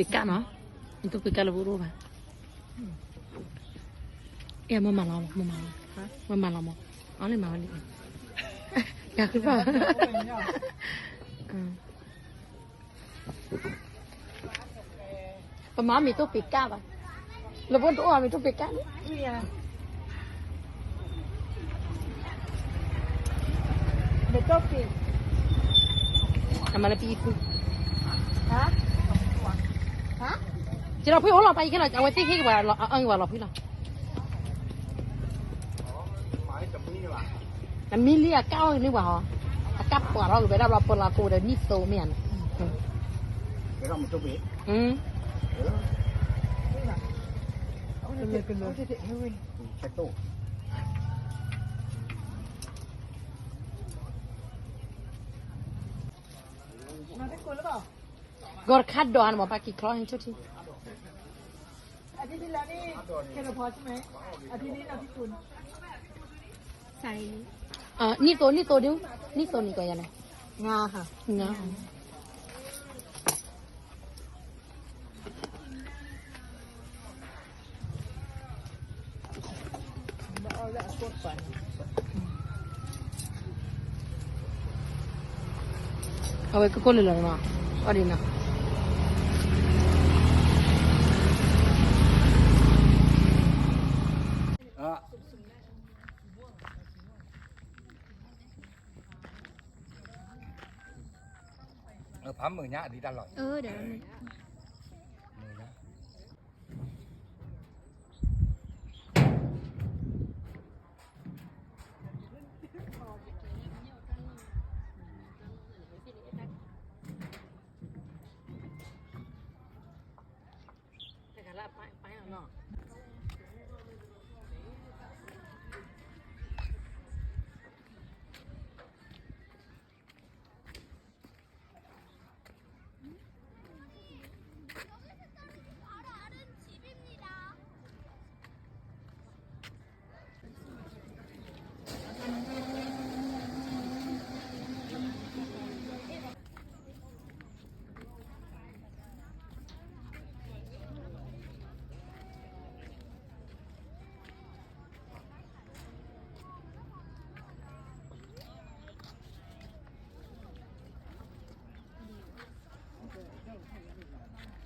ပ့ၤကၣ်နီၤ, နတိၢ်ပ့ၤကၣ်လၢပအိၣ်တအိၣ်ဘၣ်. အဲ မ့ၢ်မၤလီၤမး, မ့ၢ်မၤလီၤ, မ့ၢ်မၤလီၤမး, အီၤလၢမၤဝဲလံ, ယၤဃုဘၣ်. ပမၤမ့ၢ်တိၢ်ပ့ၤကၣ်ဘၣ်, လၢပအိၣ်တအိၣ်မ့ၢ်တိၢ်ပ့ၤကၣ်န့ၣ် မ့ၢ်တိၢ်ပ့ၤ, အမၤလၢပအံၣ်ဖု, ကလီၤဖုအိၣ်လီၤပာ်အံၤခဲလီၤ, အဝဲသ့ၣ်ဟ့ၣ်က့ၤပှၤလီၤ, အအၢက့ၤပှၤလီၤဖုလီၤ. အမံလံအကၣ်အီၣ်န့ၢ်ပှၤဟီ, အကၣ်ပှၤလီၤက့ၤဝဲဒၣ်ဘျီပၢလီၤကိးဒီးနံၣ်သိးမ့ၢ်ဧါန့ၣ်. ဂီၤတခါဒိးန့ၣ် မ့ၢ်ပၢ်ကံၤချီဟဲဆိၣ်ထံ, နံၣ်သိး, နံၣ်သိးဒု, နံၣ်သိးန့ၣ်ကီးယၤလဲၣ်, န, အဝဲကကိၢ်လၢလီၤနီၤ, အီၣ်ဒ်နီၤ. ဖးမုာ်ညါဒ်တၢ်လီၤ,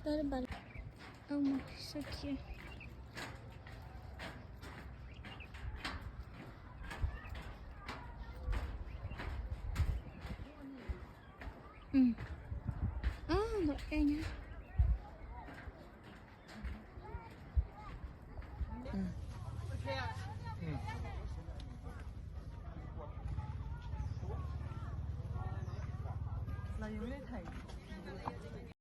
Oh my, so cute. အၢ လီၤအဲၣ်ညါ.